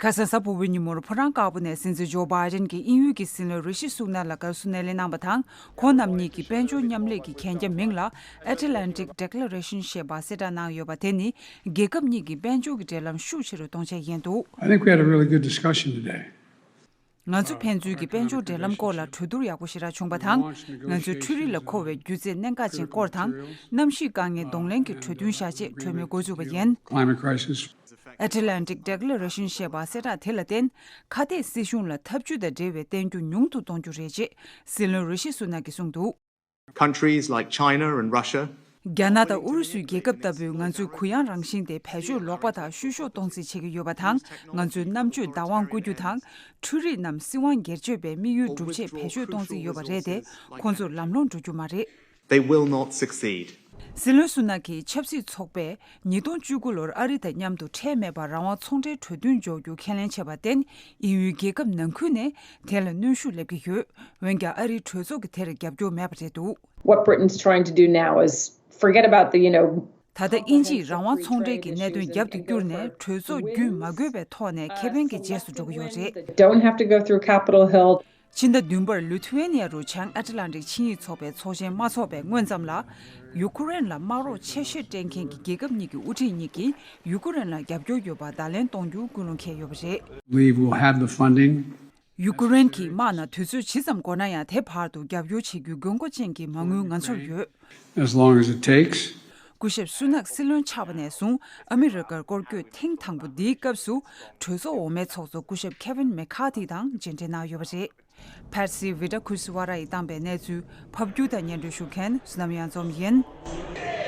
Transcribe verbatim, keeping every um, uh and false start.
ཁ་སང་གཟའ་ཕུར་བུའི་ཉིན་མོར་ཕོ་བྲང་དཀར་པོ་ནས་སྲིད་འཛིན་ཇོ་བྷའི་ཌེན་གྱིས་དབྱིན་ཡུལ་གྱི་སྲིད་བློན་རི་ཤི་སུ་ནག་ལ་དགའ་བསུ་སྣེ་ལེན་གནང་བ་དང་། ཁོང་རྣམ་གཉིས་ཀྱི་དཔལ་འབྱོར་མཉམ་ལས་ཀྱི་གན་རྒྱ་མིང་ལ་Atlantic Declaration ཞེས་པ་གསལ་བསྒྲགས་གནང་ཡོད་པ་དེ་ནི་རྒྱལ་ཁབ་གཉིས་ཀྱི་དཔལ་འབྱོར་གྱི་འབྲེལ་ལམ་ཤུགས་ཆེ་རུ་གཏོང་ཆེད་ཡིན་འདུག I think we had a really good discussion today. ང་ཚོ་ཕན་ཚུན་གྱི་དཔལ་འབྱོར་འབྲེལ་ལམ་སྐོར་ལ་གྲོས་བསྡུར་ཡག་པོ་ཞེ་དྲག་བྱུང་བ་དང་། ང་ཚོས་འཕྲུལ་རིག་ལ་མཁོ་བའི་སྒྱུ་རྩལ་གནད་འགག་ཅན་སྐོར་དང་། གནམ་གཤིས་དཀའ་ངལ་གདོང་ལེན་གྱི་གྲོས་མཐུན་བཞག་ཆེད་གྲོས་མོལ་འགོ་འཛུགས་པ་ཡིན། Climate crisis. Atlantic Declaration ཞེས་པ་གསལ་བསྒྲགས་དེ་ལ་བརྟེན། ཁ་གཏད་སྲིད་གཞུང་ལ་འཐབ་ཇུས་དང་འབྲེལ་བའི་བསྟན་རྒྱུ་ཉུང་དུ་གཏོང་རྒྱུ་རེད་ཅེས་སྲིད་བློན་རི་ཤི་སུ་ནག་གིས་གསུངས་འདུག Countries like China and Russia རྒྱ་ནག་དང་ཨུ་རུ་སུའི་རྒྱལ་ཁབ་ལྟ་བུས་ང་ཚོའི་གུ་ཡངས་རང་བཞིན་དེ་བེད་སྤྱོད་ལོག་པ་དང་བཤུ་གཞོག་གཏོང་རྩིས་བྱེད་ཀྱི་ཡོད་པ་དང་། ང་ཚོའི་རྣམ་དཔྱོད་བདག་དབང་བསྐུར་རྒྱུ་དང་། འཕྲུལ་རིག་རྣམས་སྲིད་དབང་སྒེར་གཅོད་པའི་དམིགས་ཡུལ་སྒྲུབ་ཆེད་བེད་སྤྱོད་གཏོང་རྩིས་ཡོད་པ་རེད་དེ། ཁོང་ཚོར་ལམ་ལྷོང་འགྲོ་རྒྱུ་མ་རེད། They will not succeed. སྲིད་བློན་སུ་ནག་གིས་ཆབ་སྲིད་ཚོགས་པས་ཉིས་སྟོང་བཅུ་དགུ་ལོར་ཨ་རི་དང་མཉམ་དུ་ཁྲལ་མེད་པར་རང་དབང་ཚོང་འབྲེལ་གྲོས་མཐུན་འཇོག་རྒྱུ་ཁས་ལེན་བྱས་པར་བརྟེན། དབྱིན་ཡུལ་རྒྱལ་ཁབ་ནང་ཁུལ་ནས་དེ་ལ་གནོན་ཤུགས་སླེབས་ཀྱི་ཡོད། འོན་ཀྱང་ཨ་རིའི་གྲོས་ཚོགས་ཀྱིས་དེར་རྒྱབ་སྐྱོར་མེད་པ་རེད་འདུག What Britain's trying to do now is forget about the, you know, ད་ལྟ་དབྱིན་ཇིས་རང་དབང་ཚོང་འབྲེལ་གྱི་གནད་དོན་རྒྱབ་ཏུ་བསྐྱུར་ནས་གྲོས་ཚོགས་བརྒྱུད་མ་དགོས་པའི་ཐོག་ནས་ཁེ་ཕན་གྱི་རྗེས་སུ་འགྲོ་གི་ཡོད་རེད། Don't have to go through Capitol Hill. ཕྱི་ཟླ་བདུན་པར་ལི་ཐུ་ཝེ་ནི་ཡ་རུ་བྱང་ཨེ་ཊ་ལན་ཊིག་ཆིངས་ཡིག་ཚོགས་པའི་ཚོགས་ཆེན་མ་འཚོགས་པའི་སྔོན་ཙམ་ལ། ཡུ་ཀེ་རེན་ལ་དམག་རོགས་ཆེ་ཤོས་སྤྲད་མཁན་གྱི་རྒྱལ་ཁབ་གཉིས་ཀྱི་དབུ་ཁྲིད་གཉིས་ཀྱིས་ཡུ་ཀེ་རེན་ལ་རྒྱབ་སྐྱོར་ཡོད་པ་བརྡ་ལན་གཏོང་རྒྱུ་ཀུན་སློང་འཁེལ་ཡོད་པ་རེད། Believe we'll have the funding. ཡུ་ཀེ་རེན་གྱི་དམག་ནང་དུས་ཚོད་ཇི་ཙམ་འགོར་ན་ཡང་། དེ་བར་དུ་རྒྱབ་སྐྱོར་བྱེད་རྒྱུའི་དགོས་མཁོ་ཅན་གྱི་མ་དངུལ་ང་ཚོར་ཡོད། As long as it takes. སྐུ་ཞབས་སུ་ནག་སྲིད་བློན་ཆགས་པ་ནས་བཟུང་ཨ་མི་རི་ཀར་སྐོར་སྐྱོད་ཐེངས་དང་པོ་འདིའི་སྐབས་སུ། གྲོས་ཚོགས་འོག་མའི་ཚོགས་གཙོ་སྐུ་ཞབས་ཁེ་ཝིན་མེ་ཁ་ཐི་དང་མཇལ་འཕྲད་གནང་ཡོད་པ་རེད། ཕར་སི་བི་ཏྲ་ཁུ་སི་ཝ་ར་ཡིས་བཏང་པའི་གནས་ཚུལ་ཕབ་སྒྱུར་དང་སྙན་སྒྲོན་ཞུ་མཁན་བསོད་ནམས་གཡང་འཛོམས་ཡིན།